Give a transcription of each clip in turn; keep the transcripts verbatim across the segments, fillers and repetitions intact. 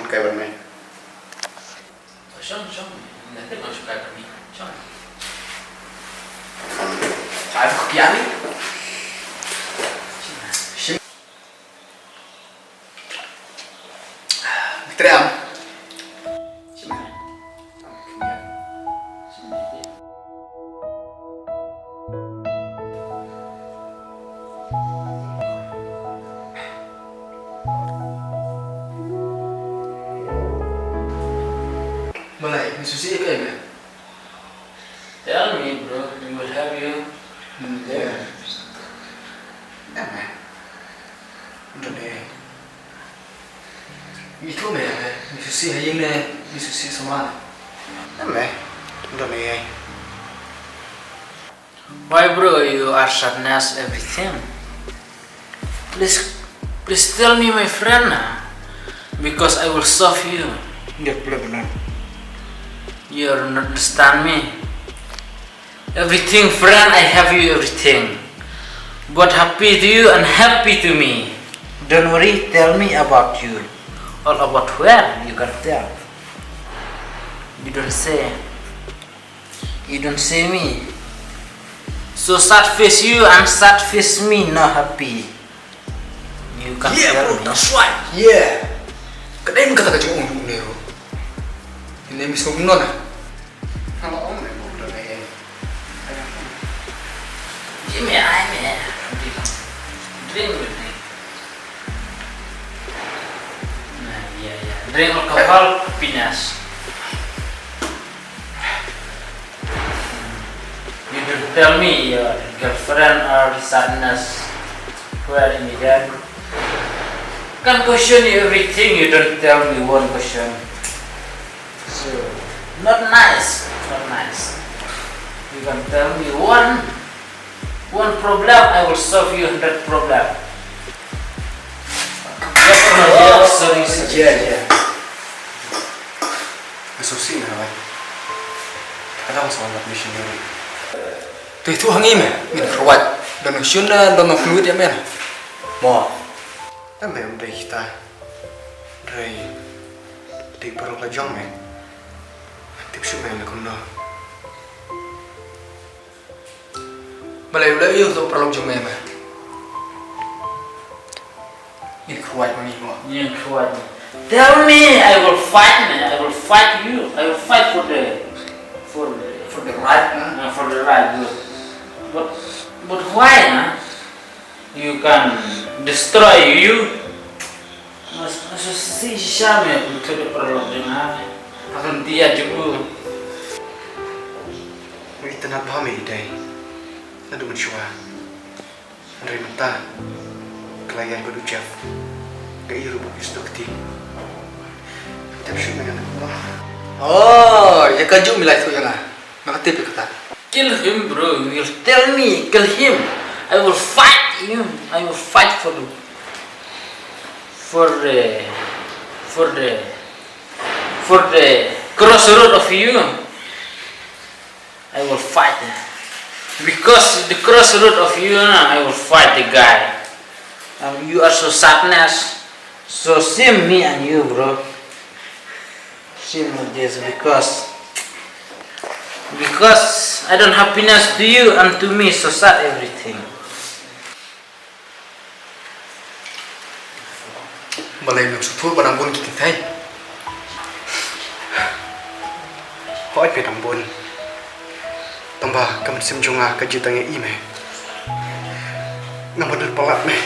Kai ban mai. Shong, shong. Nanti mau suka kami. Shong. Ai, kau kian ni. Shim. Tream. Shim. Balei, me sngewsih ïa kaei me? Tell me, bro, we will help you. Hmm, yeah. Em, eh. Ym don ei. Ïathuh me, eh. Me sngewsih ha ïing ne, me sngewsih samla ne? Em, eh. Ym don ei. Why, bro, you are sadness everything? Please, please tell me, my friend, ah, because I will solve you. Dia pula benar. You don't understand me. Everything, friend, I have you everything. But happy to you and happy to me. Don't worry, tell me about you. All about where you can tell. You don't say. You don't say me. So sad face you and sad face me, not happy. You can Yeah, tell bro, me. That's right. Yeah. Ka dei mynta ka jingong jong u Nero. Ine mi sngewbha na. Haba ong me bro da me. Jimmy, ai me. Drink with me. Nah, yeah, yeah. Drink alcohol, happiness. You don't tell me your girlfriend or sadness. Where in the Kan question you everything, you don't tell me one question. So, not nice, not nice. You can tell me one, one problem, I will solve you hundred problem. Oh, sorry, sorry. Yeah, yeah. Sorry, sorry. Ada masalah missionary. Te ïathuh ha ngi me, ngin kyrwat. Don nong shun ne, don nong khluit ïa me. Mo. Em me, em dei kita. Dei. Dei paralok la jong me. Tip shuh me la kumno. Balei u la ïoh to paralok jong me me. Ngin kyrwat ma ngi mo. Ngin kyrwat ma ngi. Tell me, I will fight, man. I will fight you. I will fight for the, for the, for the right, huh? Uh, for the right, good. But, but why, huh? You can destroy you. Mas, mas si sha me, ku tu de paralok de na. Akan dia jubu. Wi tena ba me dai. Na du men shwa. Hynrei mynta ka la ïaid bad u Jeff. Ka ïa ruh ba u sdok ti. Tip shuh me nga. Oh, ïa kajuh me la ïathuh ïa nga. Nga tip ïa kata. Kill him, bro. You will tell me, kill him. I will fight him. I will fight for the, for the, for the, for the crossroad of you. I will fight. Because the crossroad of you, uh, I will fight the guy. Um, you are so sadness. So same me and you, bro. Same like this because, because I don't happiness to you and to me so sad everything. Balei mem sngewthuh ba dang bun ki kynthei? Hooid, phi dang bun. Tangba ka mynsiem jong nga ka jied tang ïa i me. Ngam pat nud palat me.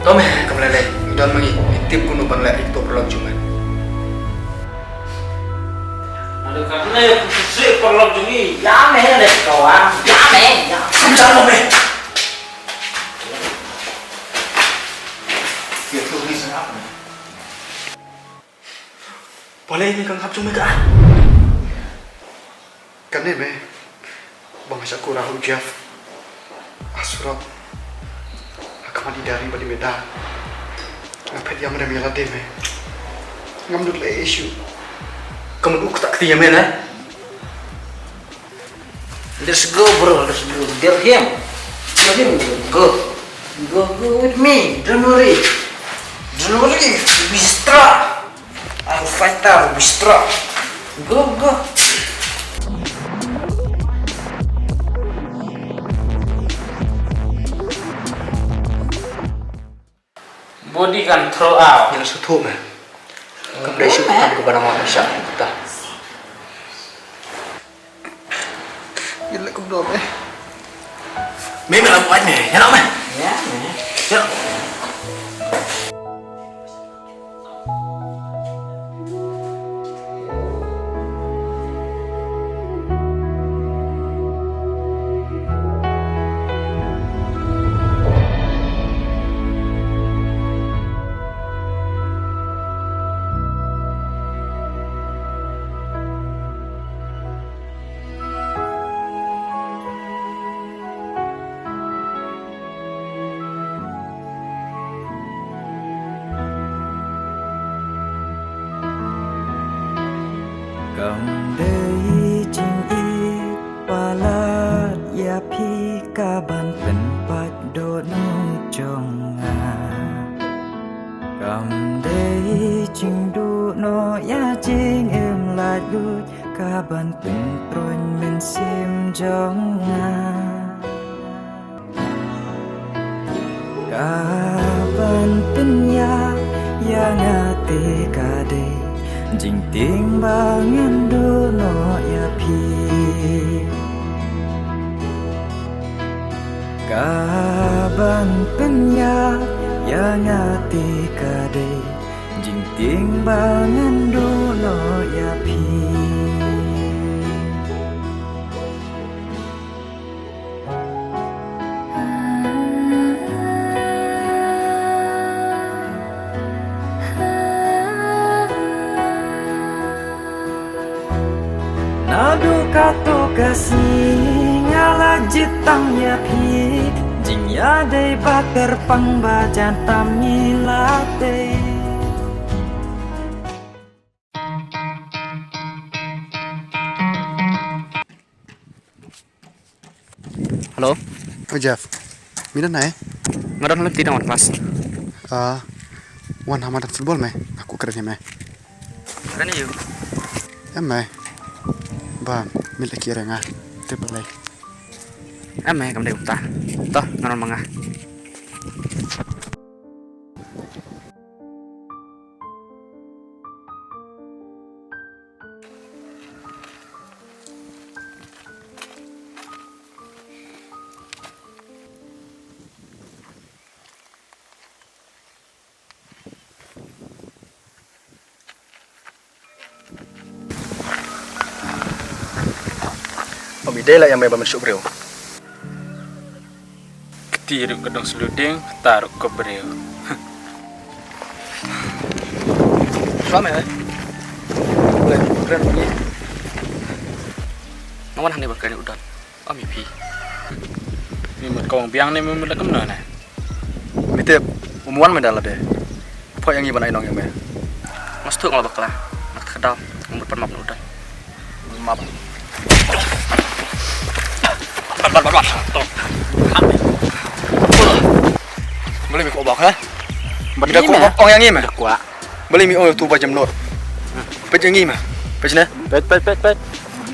To me, kam lei lei, ngi don ma ngi, ngi tip kumno ban leh ïa kito paralok jong me. Ada katne ku sih paralok jong ngi. Ïa me le kawan. Ïa me, ïa. Sum jam me. Ïa tu ni sngap me. Balei me ka ngap jong me ka? Kane me, ba nga shah kyrpad ïa u Jeff. Ha surok. Ha khmat i Dari bad i Meda. Nga phet ïa me da me ïa lade me. Ngam dut leh issue. Ka mut u kata kti ïa me na. Let's go, bro, let's go. Get him. Go. Go, go with me. Don't worry. Don't worry. Be strong. I'm fighter. Be strong. Go, go. Body kan throw out. Ngi la sngewthuh me. Kam dei shuh kam kaba nang wan sha kita. Ngi la kumno me. Me me la buat me. Ïa me. Ïa me. Ïa. Kam dei jingïeit palat ïa phi kaban pynpait dohnud jong nga. Kam dei jingduh noh ïa jingim laitluid kaban pynpruin mynsiem jong nga. Kaban pynïap ïa nga te ka dei jingtieng ba ngan duh noh ïa phi. Kaban pynïap ïa nga te ka dei jingtieng ba ngan duh noh ïa phi. Naduh katto ka sngi nga la jied tam ïa phi, jingïadei ba kyrpang ba jan tam ngi la tei. Hello. Oh, Jeff. Me don nai? Nga don lynti, dang wan class. Ah, wan ha madan football me. Nga kwah kren ïa me. Kren ïa u. Em me. Ba, me la kiar ïa nga. Te balei? Em me, kam dei kumta. To, ngan wan ma nga. Ym dei la ïa me ba men shu briew. Kti ruh ka dang shluding, kata ruh ka briew. Shuwa me, eh? Boleh, kren lagi. Nga wan hangne ba kren u Don. Ym ïa phi. Me mut ka wang biang ne me mut la kumno ne? Me tip, um wan me da lade. Poi ïa ngi ban ai nong ïa me. Nga sngewthuh nga la bakla. Nga kata ka daw nga mut pan map na u Don. Map. Ban ban ban ban. To. Balei me kwah bok ha? Balei me kwah ong ïa ngi me? Balei me ong ïa utu ba jem nud? Peit ïa ngi me. Peit ne? Peit peit peit peit.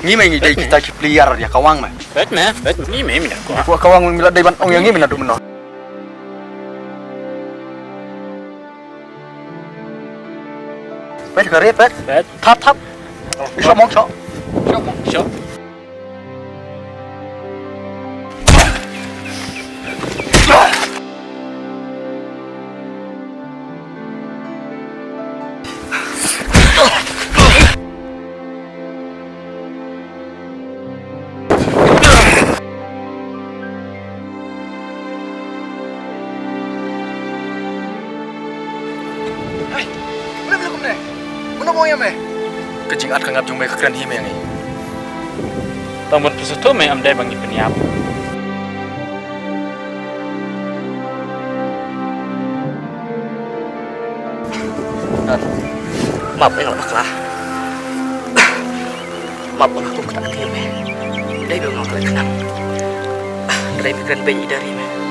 Ngi me ngi dei kita ki player ïa ka wang me. Peit me, peit ngi me me da kwah. Kwah ka wang me la dei ban ong ïa ngi me naduh mynno. Peit ka re peit. Peit. Thap thap. Shop mong shop. Shop mong shop. Hei, mano ba ong ïa me? Ka jingat ka ngap jong me ka kren hi me ïa ngi. Tang ban pynshah me, ym dei ba ngi pynïap. Map ïa nga bakla. Map ïa nga kum kata ka me. Dei ba nga khlem khnang. Kren kren beiñ i dari me.